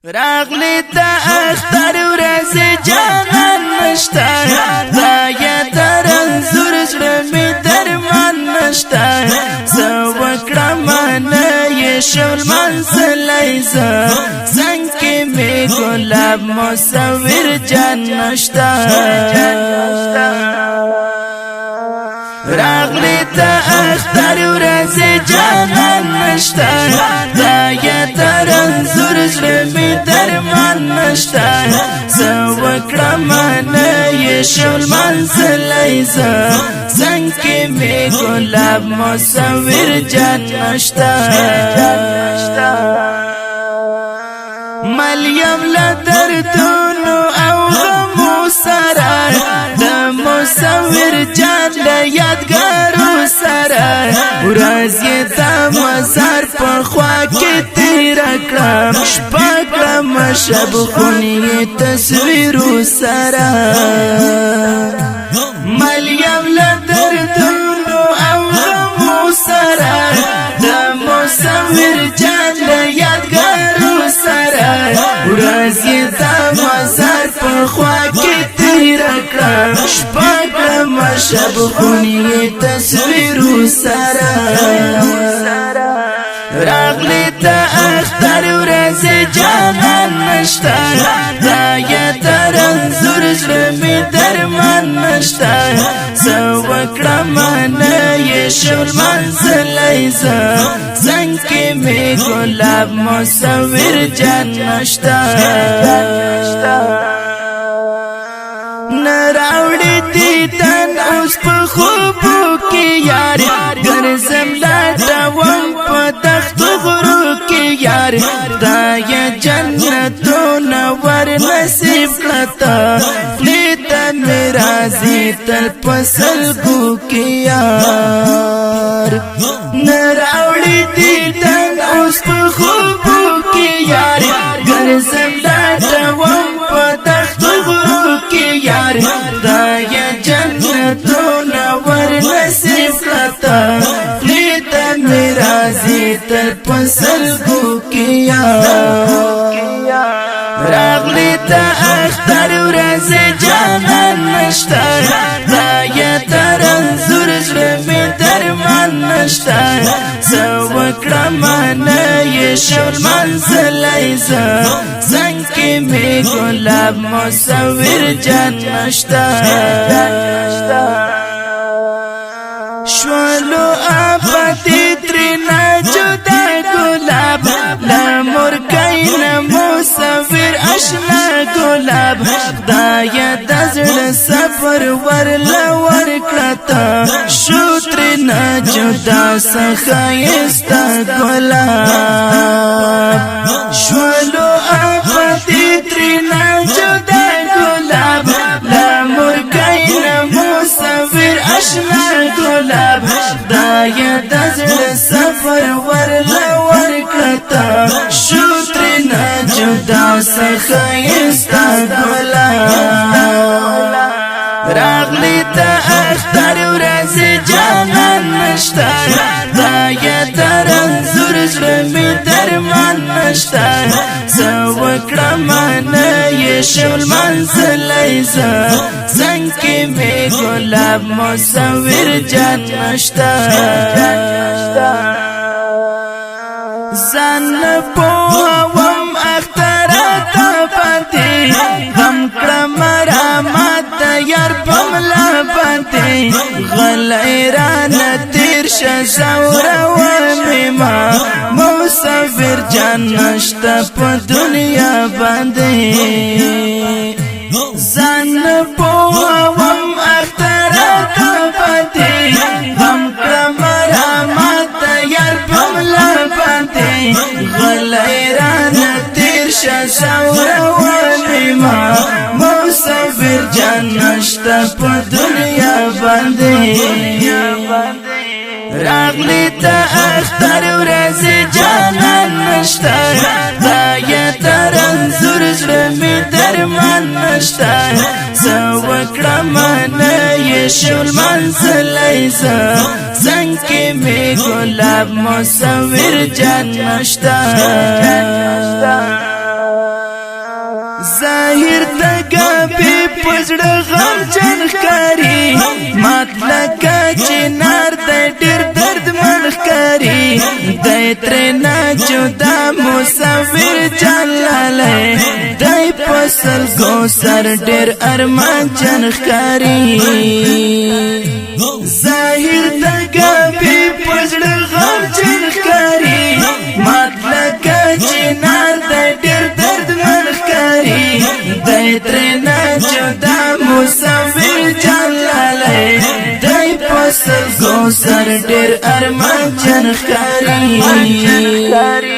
راغلی د اختر ورځ جانان نشته، دا یې تر انځور زړه مې درمان نشته. زه وکړم نه یې شول منزلای، زه څنګه مې ګلاب مصور جان نشته. راغلی د اختر ورځ جانان نشته، دا یې تر انځور زړه مې درمان نشته. زه وکړم نه یې شول منزلای، زه څنګه مې ګلاب مصور جان نشته. ملیم له دردونو او غمو سره، د مصور جان له یادګارو سره، ورځ یې د مزار په خوا کې تیر کړم، شپه کړم شب خونی تصویرو سره. ملیم له دردونو او غمو سره، د مصور جان له یادګارو سره، ورځ یې د مزار په خوا کې تیر کړم، شپه کړم شب خونی تصویرو سره. راغلی د اختر ورځ جانان نشته، دا یې تر انځور زړه مې درمان نشته. زه وکړم نه یې شول منزلای، زه څنګه مې ګلاب مصور جان نشته. نه راوړي دي تن اوس په خوبو کې یار، ګرځم لټوم په تخت غرو کې یار، دا یې جنتونه ور نصیب کړه، خلی ته مې راځي تل په سلګو کې یار. نه راوړي دي تن اوس په خوبو کې یار، ګرځم لټوم په تخت غرو کې یار، دا یې جنتونه ور نصیب کړه، خلی ته مې راځي تل په سلګو کې یار. راغلی د اختر ورځ جانان نشته، دا یې تر انځور زړه مې درمان نشته. زه وکړم نه یې شول منزلای، زه څنګه مې ګلاب مصور جان نشته. شولو ابدی ترنا جدا ګلاب، لمر کین مصور اشنا ګلاب، خدای د زړه سفر ور لور کړه، شو ترنا جدا سخایستا ګلاب. شولو ابدی ترنا جدا ګلاب، لمر کین مصور اشنا ګلاب، خدای د زړه سفر ور لور کړه، شو ترنا جدا سخایستا ګلاب. راغلی د اختر ورځ جانان نشته، دا یې تر انځور زړه مې درمان نشته. زه وکړم نه یې شول منزلای، زه څنګه مې ګلاب مصور جان نشته. ځان پوهوم اختر ته پاتې، هم کړم رحمت یار پملا پاتې، غلی را نه تیر شه زوره ومې ما، مصور جان نشته په دنیا باندې. ځان پوهوم اختر ته پاتې، هم کړم رحمت یار پملا پاتې، غلی را نه تیر شه زوره ومې ما، مصور جان نشته په دنیا باندې. راغلی د اختر ورځ جانان نشته، دا یې تر انځور زړه مې درمان نشته. زه وکړم نه یې شول منزلای، زه څنګه مې ګلاب مصور جان نشته. ګپی پزړه غم جن ښکاری، مات لکه چنار د ډیر درد من ښکاری۔ د ترنا جدا مصور جلاله، دای پسل گو سر ډیر ارمان جن ښکاری۔ ظاهر د ګپی پزړه غم جن ښکاری، مات لکه چنار د ډیر درد من ښکاری۔ د ترنا جدا مصور جلاله، دای پسل گو سر ډیر ارمان جن ښکاری۔